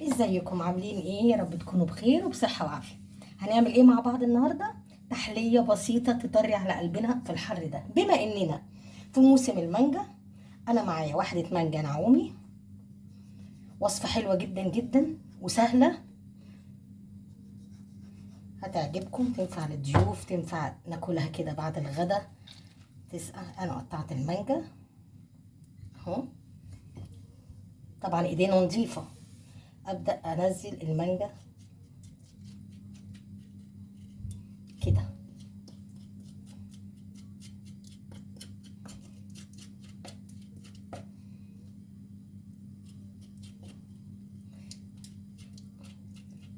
ازيكم؟ عاملين ايه؟ يا رب تكونوا بخير وبصحة وعافية. هنعمل ايه مع بعض النهاردة؟ تحلية بسيطة تطري على قلبنا في الحر ده، بما اننا في موسم المانجا. انا معايا واحدة مانجا نعومي، وصفة حلوة جدا جدا وسهلة، هتعجبكم، تنفع للضيوف، تنفع ناكلها كده بعد الغدا. تسقى. انا قطعت المانجا اهو، طبعا ايدينا نظيفة. ابدا انزل المانجا كده،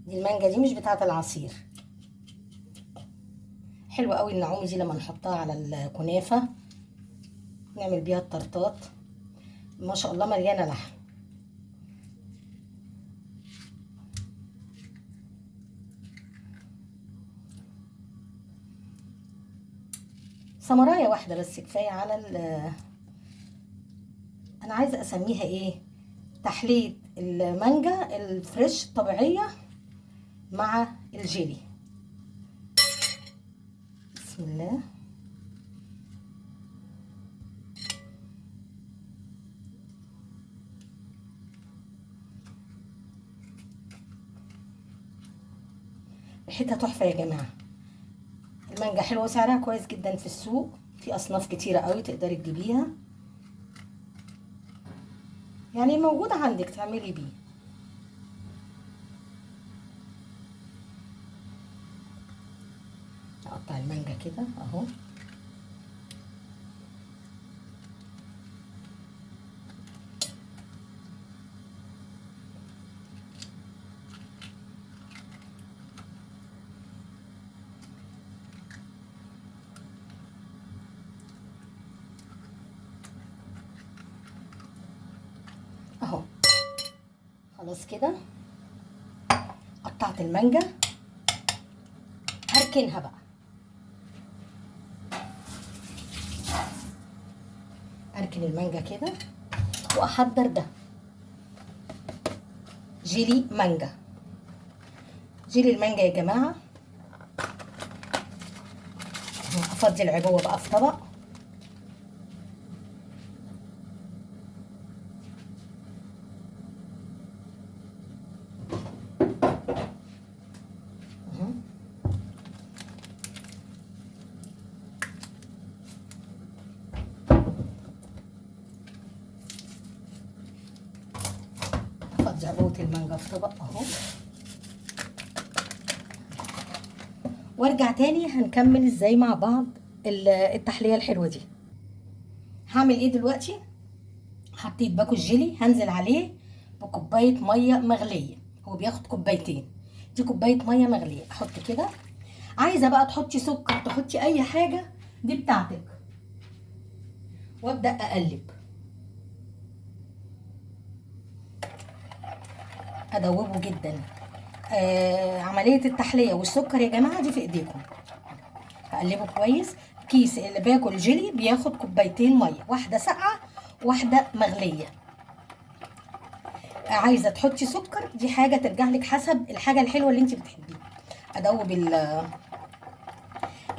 دي المانجا دي مش بتاعه العصير. حلوة قوي النعومي دي لما نحطها على الكنافه، نعمل بيها الطرطات، ما شاء الله مليانة لحم. سمرايه واحدة بس كفاية على انا عايزه اسميها ايه؟ تحلية المانجا الفريش الطبيعية مع الجيلي. بسم الله. ريحتها تحفة يا جماعة. المانجا حلوة وسعرها كويس جدا في السوق، في اصناف كتيرة قوي تقدري تجيبيها، يعني موجودة عندك تعملي بيه. اقطع المانجا كده اهو. اهو خلاص كده قطعت المانجا، هركنها بقى. اركن المانجا كده واحضر ده جيلي مانجا. جيلي المانجا يا جماعة، افضي العبوه بقى في طبق. افضي عبوة المانجا في طبق اهو، وارجع تاني هنكمل ازاي مع بعض التحلية الحلوة دي. هعمل ايه دلوقتي؟ حطيت باكو الجيلي، هنزل عليه بكوباية مية مغلية، هو بياخد كوبايتين، دي كوباية مية مغلية. احط كده. عايزة بقى تحطي سكر، تحطي اي حاجة، دي بتاعتك. وابدأ اقلب، ادوبة جدا. عملية التحلية والسكر يا جماعة دي في ايديكم. هقلبه كويس. كيس اللي باكل جيلي بياخد كوبايتين مية، واحدة ساقعة واحدة مغلية. عايزة تحطي سكر دي حاجة ترجع لك حسب الحاجة الحلوة اللي انت بتحبيها. ادوب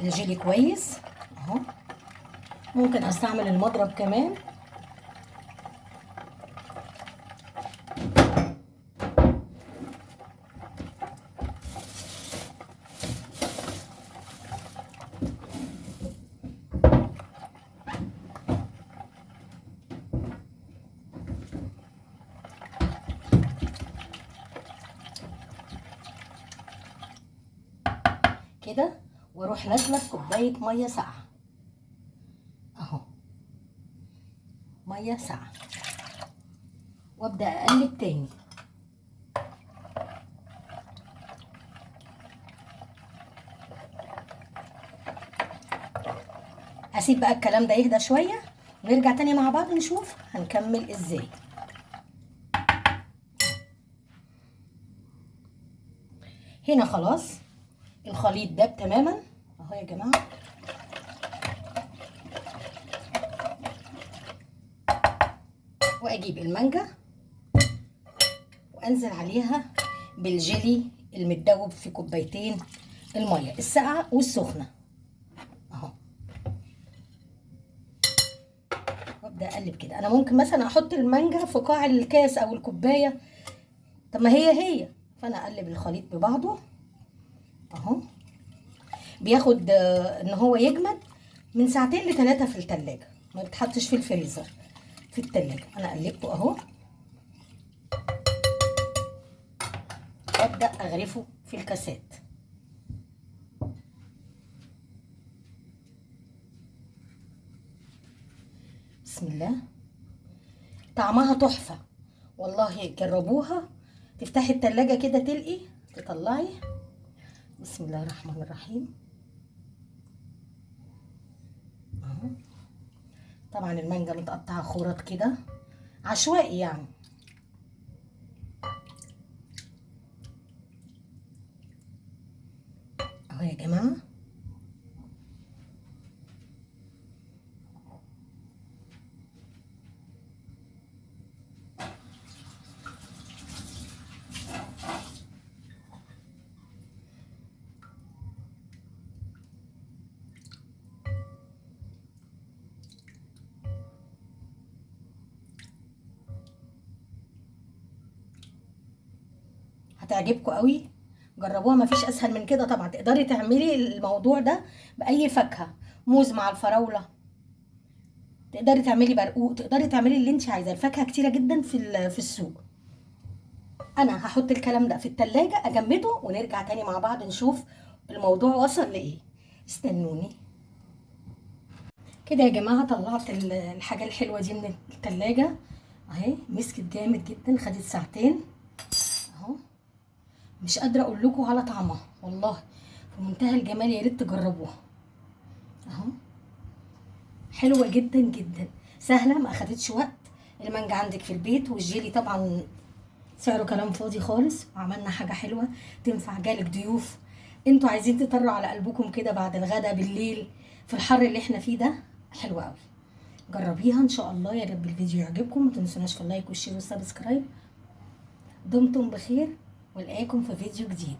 الجيلي كويس اهو. ممكن استعمل المضرب كمان. كده، واروح نازله بكوبايه مية ساقعه اهو، مية ساقعه، وابدا اقلب تاني. اسيب بقى الكلام ده يهدى شوية ونرجع تاني مع بعض نشوف هنكمل ازاي. هنا خلاص الخليط داب تماما اهو يا جماعة. واجيب المانجا وانزل عليها بالجيلي المتدوب في كوبايتين المية الساقعه والسخنه اهو، وابدا اقلب كده. انا ممكن مثلا احط المانجا في قاع الكاس او الكوباية، طب ما هي هي، فانا اقلب الخليط ببعضه اهو. بياخد ان هو يجمد من 2 ل 3 في التلاجة، ما بيتحطش في الفريزر، في التلاجة. انا قلبته اهو، وابدا اغرفه في الكاسات. بسم الله. طعمها تحفة والله، جربوها. تفتحي التلاجة كده تلقي تطلعي. بسم الله الرحمن الرحيم اهو. طبعا المانجا متقطعة خرط كده عشوائي يعني. اهو يا جماعة. هتعجبكم قوي، جربوها، مفيش اسهل من كده. طبعا تقدري تعملي الموضوع ده باي فاكهة، موز مع الفراوله، تقدري تعملي برقوق، تقدري تعملي اللي انت عايزاه. الفاكهة كتيرة جدا في السوق. انا هحط الكلام ده في التلاجة اجمده، ونرجع تاني مع بعض نشوف الموضوع وصل لايه. استنوني كده يا جماعة. طلعت الحاجة الحلوة دي من التلاجة اهي، مسكت جامد جدا، خدت ساعتين اهو. مش قادرة اقول لكم على طعمها والله، في منتهى الجمال، يا ريت تجربوها اهو. حلوة جدا جدا، سهلة، ما اخدتش وقت. المانجا عندك في البيت، والجيلي طبعا سعره كلام فاضي خالص. وعملنا حاجة حلوة تنفع جالك ضيوف، انتوا عايزين تطروا على قلبكم كده بعد الغدا بالليل في الحر اللي احنا فيه ده، حلوة قوي. جربيها ان شاء الله، يا رب الفيديو يعجبكم. ما تنسوناش في ال like وال share وال subscribe. دمتم بخير، والقاكم في فيديو جديد.